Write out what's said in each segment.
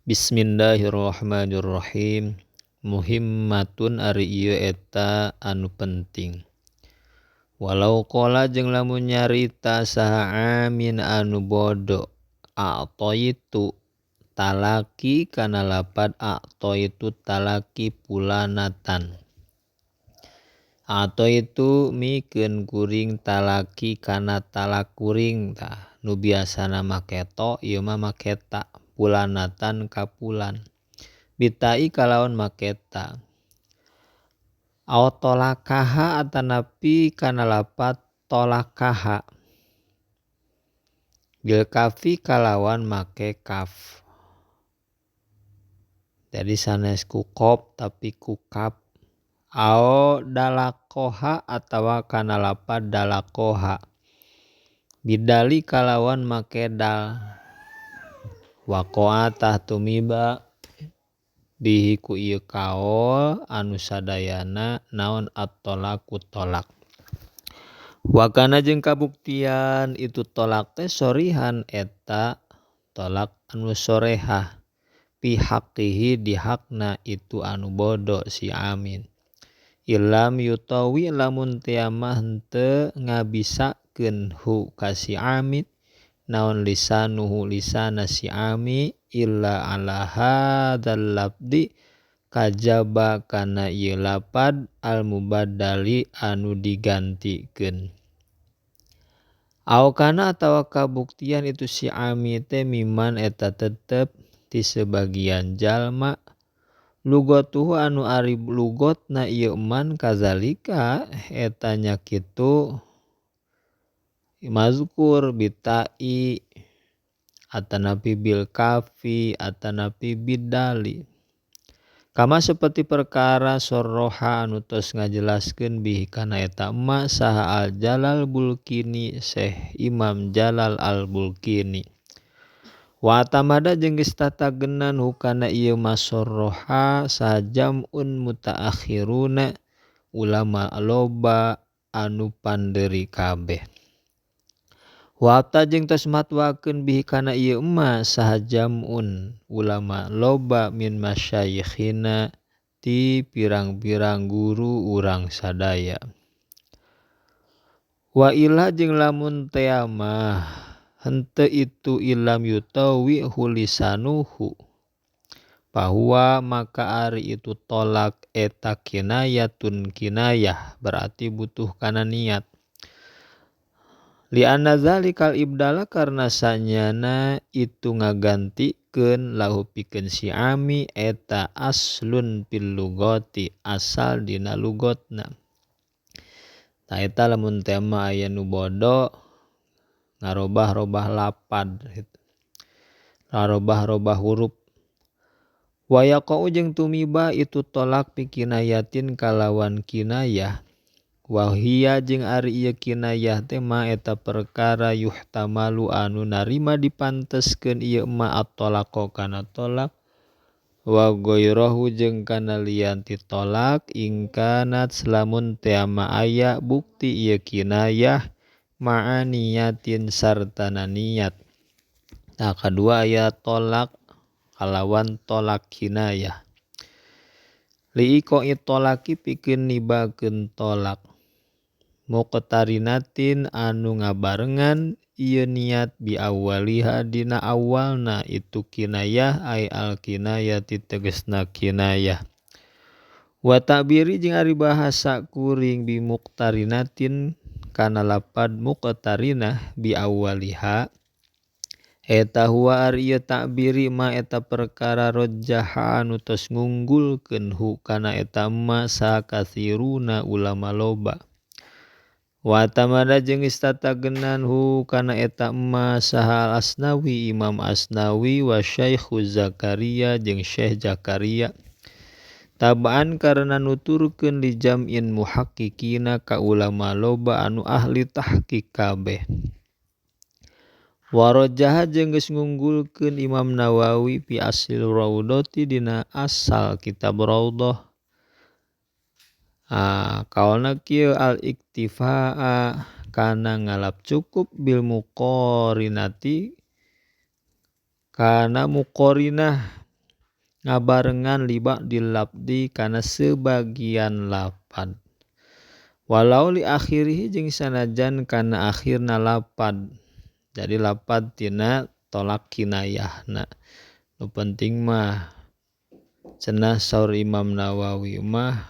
Bismillahirrahmanirrahim. Muhimmatun ari ieu eta anu penting. Walau qala jeung lamun nyarita saha amin anu bodo a'taitu talaki kana lapad a'taitu talaki pulanatan. A'taitu mikeun kuring talaki kana talak kuring tah nu biasana make to ieu mah make ta pulanatan ka pulan bitai kalawan make ta. Aw tolakaha atanapi kana lapad tolakaha bil kafi kalawan make kaf. Jadi sanes ku qaf tapi ku kaf. Aw dalakoha atawa kana lapad dalakoha bidali kalawan make dal. Waqoa tah tumiba bihi ku ieu kaol anu sadayana naon at-talaku tolak. Wakana jeung kabuktian itu tolak teh sorihan eta tolak anu sorehah fi haqqihi di hakna itu anu bodo si amin. Ilam yutawi lamun teu mah henteu ngabisakeun hu ka si amin naon lisanuhu lisana si ami illa ala hadzal lafdi kajaba kana ieu lapad al mubaddali anu digantikeun. Aw kana atawa kabuktian itu si ami teh miman eta tetep ti sebagian jalma lugatuhu anu ari lugotna ieu man kazalika eta nya kitu mazkur bitai atanapi bil kafi atanapi bidali. Kama seperti perkara sorroha anu tos ngajelaskeun bihi kana eta emma saha al Jalal Bulkini Syekh Imam Jalal Al Bulkini. Wa tamada jeung geus tatagenan hukana ieu masorroha saha jam'un mutaakhiruna ulama loba anu panderi kabeh. Wata jeung tos matwakeun bihi kana ieu emma saha jam'un ulama loba min masyayikhina ti pirang-pirang guru urang sadaya. Wa ila jeung lamun tea mah henteu itu ilam yutawi hulisanuhu bahwa maka ari itu tolak eta kinayatun kinayah berarti butuh kana niat. Lianna zalikal ibdala karena sanyana itu ngagantikeun lahu pikeun si ami eta aslun fil lugati asal dina lugotna. Tah eta lamun teh mah aya nu bodo ngarobah-robah lapad gitu. Ngarobah-robah huruf. Wa yaqau jeung tumiba itu tolak pikinayatin kalawan kinayah. Wahia jeung ari ieu kinayah teh ma eta perkara yuhtamalu anu narima dipanteskeun ieu ma at-talaqo kana tolak wa ghairahu jeung kana lian ti tolak ingkanat lamun teh ma aya bukti ieu kinayah ma'a niyatin sartana niat. Nah kadua aya tolak kalawan tolak kinayah. Liiko itolaki pikeun nibakeun tolak muqtarinatin anu ngabarengan ieu niat bi awaliha dina awalna itu kinayah ai al kinayati tegasna kinayah. Wa ta'biri jeung ari bahasa kuring bi muqtarinatin kana lapad muqtarinah bi awaliha eta huwa ari ieu ta'biri ma eta perkara rajjaha anu tos ngunggulkeun hu kana eta ma sakatsiruna ulama loba. Wa tamada jeung geus tatagenan hu kana eta emma saha Asnawi Imam Asnawi wa Syaikhu Zakaria jeung Syekh Zakaria tabaan karena nuturkeun li jam'in muhaqqiqina ka ulama loba anu ahli tahqiq kabeh. Warajaha jeung geus ngunggulkeun Imam Nawawi fi asil raudhati dina asal kitab Raudhah. Kaolna kieu al iktifaa kana ngalap cukup bil muqarinati kana muqarinah ngabarengan li ba'dil lafzi kana sebagian lafad. Walau li akhirihi jeung sanajan kana akhirna lafad. Jadi lafad tina tolak kinayahna. Nu penting mah cenah saur Imam Nawawi mah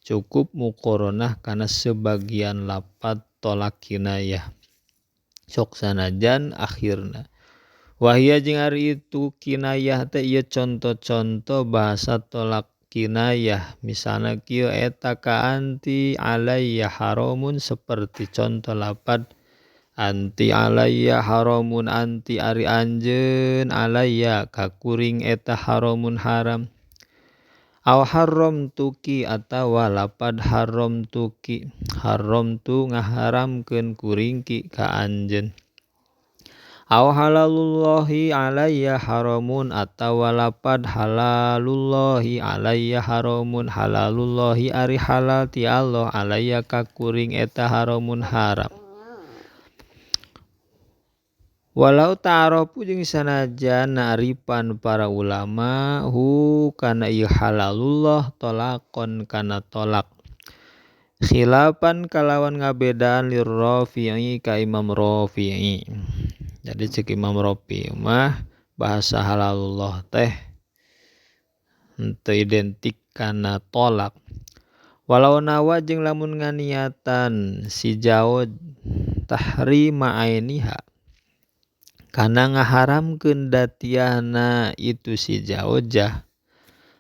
cukup muqaranah kana sebagian lafad tolak kinayah. Sok sanajan akhirna. Wahia jeung ari itu kinayah teh ieu contoh-contoh bahasa tolak kinayah. Misalna kieu eta ka anti alayya haramun seperti contoh lapad anti alayya haramun anti ari anjeun alayya ka kuring eta haramun haram. Aw haram tuki atawa lapad haram tuki haram tu ngaharamkeun kuring ki ka anjeun. Aw halalullahi alayya haramun atawa lapad halalullahi alayya haramun halalullahi ari halal ti Allah alayya ka kuring eta haramun haram. Walau ta'arafu jeung sanajan na'rifan para ulama hu kana ieu halalullah tolakon kana tolak. Khilafan kalawan ngabedaan lirrafi'i ka Imam Rafi'i. Jadi cek Imam Rafi'i mah bahasa halalullah teh henteu identik kana tolak. Walau nawa jeung lamun nganiatan si jaud tahrima ainiha kana ngaharamkeun datiahna itu si jaujah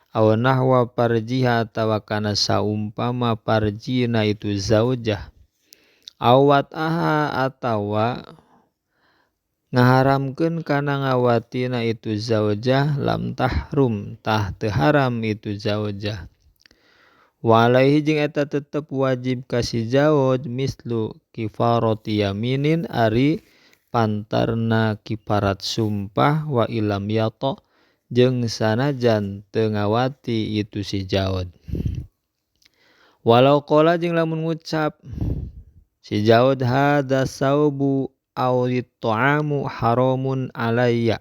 aw nahwa farjiha atawa kana saumpama farjina itu zaujah aw wat'aha atawa ngaharamkeun kana ngawatina itu zaujah lam tahrum tah teu haram itu zaujah. Wa alaihi jeung eta tetep wajib ka si zauj mislu kifarati yaminin ari pantarna kiparat sumpah wa ilam yato jeung sanajan teu ngawati itu si zauj. Walau qala jeung lamun ngucap si zauj hadza saubu awit ta'amu haramun alayya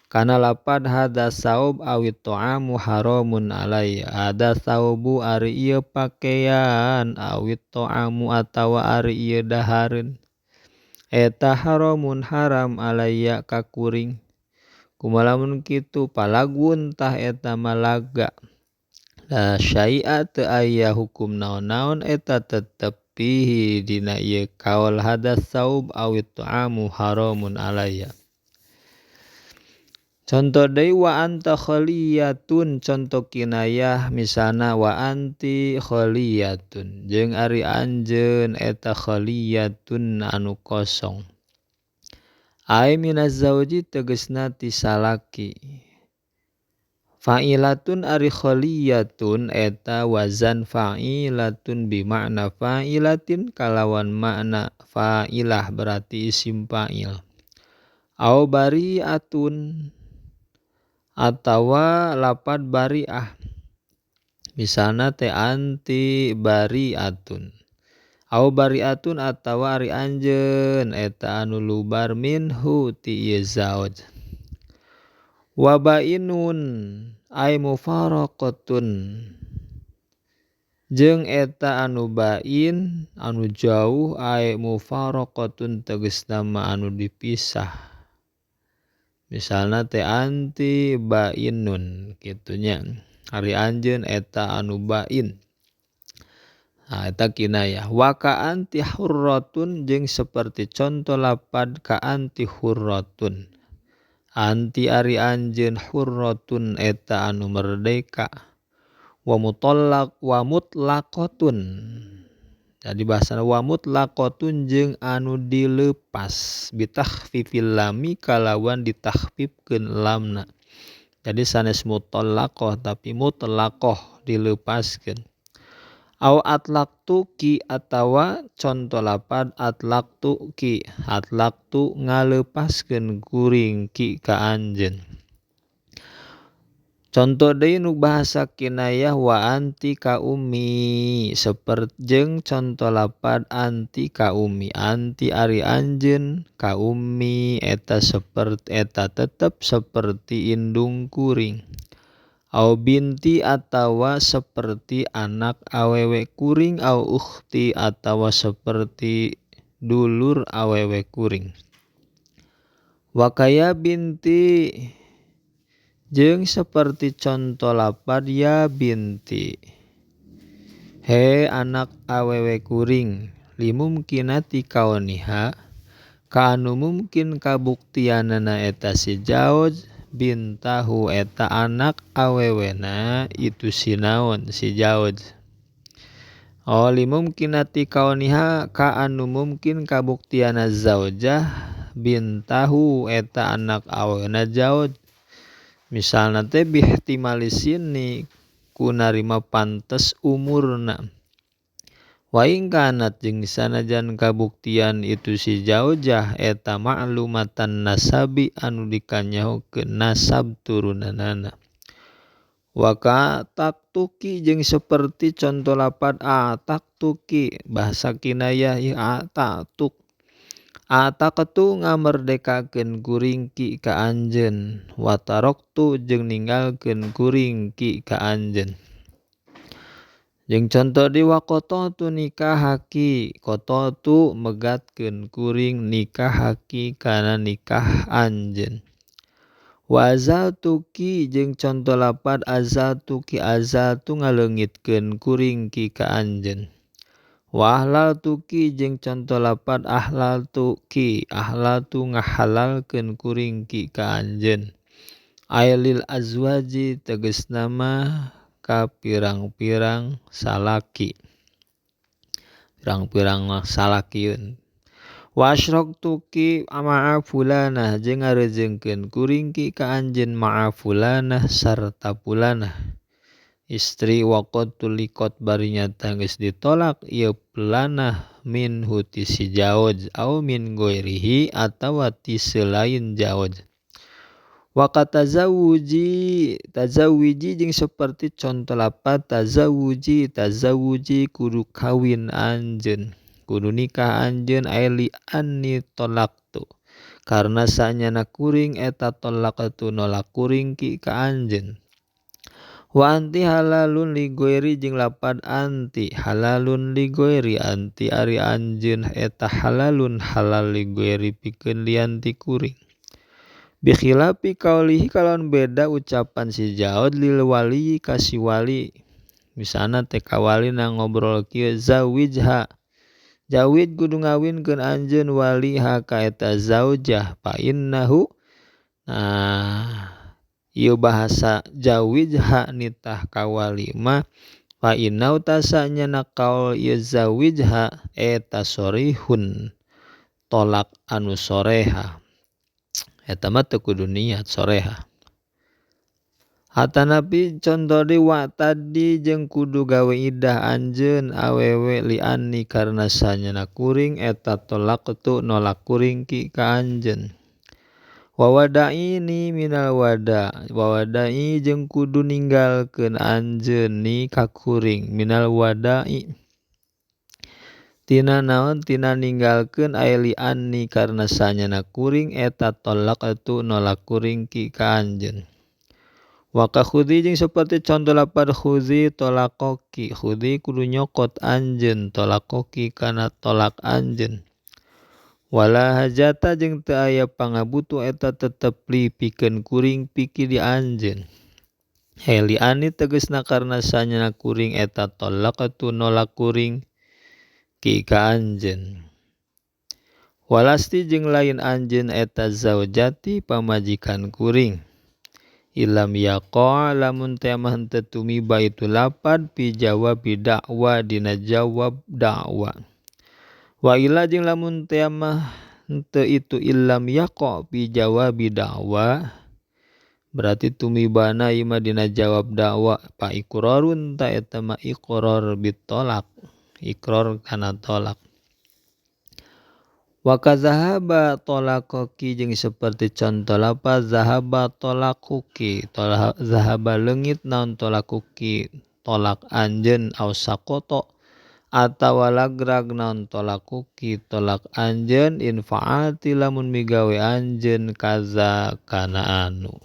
kana lapad hadza saub awit ta'amu haramun alayya hadza saubu ari ieu pakaian awit ta'amu atawa ari ieu dahareun eta haramun haram alayya ka kuring. Kumaha lamun kitu palagun tah eta malaga la syai'a teu aya hukum naon-naon eta tetep fihi dina ieu kaul hadza saub awit ta'amu haramun alayya. Contoh deui wa anta khaliyatun contoh kinayah misalna wa anti khaliyatun jeung ari anjeun eta khaliyatun anu kosong. Ai minaz zauji tegasna ti salaki. Fa'ilatun ari khaliyatun eta wazan fa'ilatun bimakna fa'ilatin kalawan makna fa'ilah berarti isim fa'il. Au bari'atun atawa lapad bari'ah. Misalna teh anti bari'atun. Au bari'atun atawa ari anjeun eta anu lubar minhu ti ieu zauj. Wa bainun ay mufaraqatun jeung eta anu bain anu jauh ay mufaraqatun tegasna mah anu dipisah. Misalna teh anti bainun kitunya ari anjeun eta anu bain. Nah, eta kinayah. Wa ka anti hurratun jeung seperti contoh lapad ka anti hurratun. Anti ari anjeun hurratun eta anu merdeka. Wa mutallaq wa mutlaqatun. Jadi bahasana wa mutlaqatun jeung anu dilepas bitakhfifil lami kalawan ditakhfifkeun lamna. Jadi sanes mutallaqah tapi mutlaqah dilepaskeun. Aw atlaqtu ki atawa contoh lapad atlaqtu ki atlaqtu ngalepaskeun kuring ki ka anjeun. Contoh deui nu bahasa kinayah wa anti ka ummi seperti jeung contoh lapad anti ka ummi anti ari anjeun ka ummi eta seperti eta tetep seperti indung kuring. Au binti atawa seperti anak awewe kuring au ukhti atawa seperti dulur awewe kuring. Wa kaya binti jeung seperti conto lapad ya binti he anak awewe kuring limumkinati kaoniha ka anu mungkin kabuktianana eta si jauj bintahu eta anak awewena itu si naon si jauj. Oh limumkinati kaoniha ka anu mungkin kabuktiana zaujah bintahu eta anak awewena jauj. Misalna teh bihtimali sini ku narima pantes umurna. Wa ing kanat jeung sanajan kabuktian itu si jaujah eta ma'lumatan nasabi anu dikanyahokeun nasab turunanana. Wa ka taktuki jeung seperti conto lapad a taktuki bahasa kinayah ieu a taktuk. Ataqtu ngamerdekakeun kuring ki ka anjeun wa taraktu jeung ninggalkeun kuring ki ka anjeun. Jeung conto di wa qata'tu nikahaki qata'tu megatkeun kuring nikahaki kana nikah anjeun. Wa azaltuki jeung conto lapad azaltuki azaltu ngaleungitkeun kuring ki ka anjeun. Wa ahlaltuki jeung conto lapad ahlaltuki ahlaltu ngahalalkeun kuring ki ka anjeun. Ailil azwaji tegasna mah ka pirang-pirang salaki pirang-pirang salakieun. Wa asyraqtuki ma'a fulanah jeung ngarejeungkeun kuring ki ka anjeun ma'a fulanah sarta fulanah istri waqad tuliqat bari nyata geus ditolak ieu fulanah minhu ti si jauj au min ghairihi atawa ti selain jauj. Wa katazawuji tazawuji jeung seperti conto lapad tazawuji tazawuji kudu kawin anjeun kudu nikah anjeun aili anni talaqtu karena sanyana kuring eta talaqtu nolak kuring ki ka anjeun. Wa anti halalun li ghairi jeung lapad anti halalun li ghairi anti ari anjeun eta halalun halal li ghairi pikeun lian ti kuring. Bikhilafi kaulihi kalawan beda ucapan si jaud lil wali ka si wali. Misalna teh ka walina ngobrol kieu zawijha jawid kudu ngawinkeun anjeun waliha ka eta zaujah fa innahu. Nah ieu bahasa jawijha nitah ka wali mah fa innahu tasanya kaul ieu zawijha eta sorihun tolak anu soreha eta mah teu kudu niat soreha. Hatanapi conto di wa tadi jeung kudu gawe idah anjeun awewe liani karena sanyana kuring eta tolak tu nolak kuring ki ka anjeun. Wa wadaini minal wada wa wadai jeung kudu ninggalkeun anjeun ni ka kuring minal wadai tina naon tina ninggalkeun aili anni karena sanyana kuring eta tolak tu nolak kuring ki ka anjeun. Wa ka khudhi jeung seperti conto lapad khudhi tolakoki khudhi kudu nyokot anjeun tolakoki kana tolak anjeun. Wala hajata jeung teu aya pangabutuh eta tetep li pikeun kuring piki di anjeun. Heli ani tegasna karena sanyana kuring eta tolak tu nolak kuring ki ka anjeun. Walasti jeung lain anjeun eta zaujati pamajikan kuring. Ilam yaqa lamun teh mah henteu tumiba itu lapad pi jawabi dakwa dina jawab dakwa. Wa ila jeung lamun teh mah henteu itu ilam yaqa pi jawabi dakwa berarti tumibana ieu mah dina jawab dakwa fa iqrarun ta eta mah iqrar bitolak ikrar kana tolak. Wa kazahaba tolaqoki jeung seperti conto lapaz zahaba tolaquki tolak zahaba leungit naon tolaquki tolak anjeun au saqata atawa lagrag naon tolaquki tolak anjeun in fa'alti lamun migawe anjeun kaza kana anu.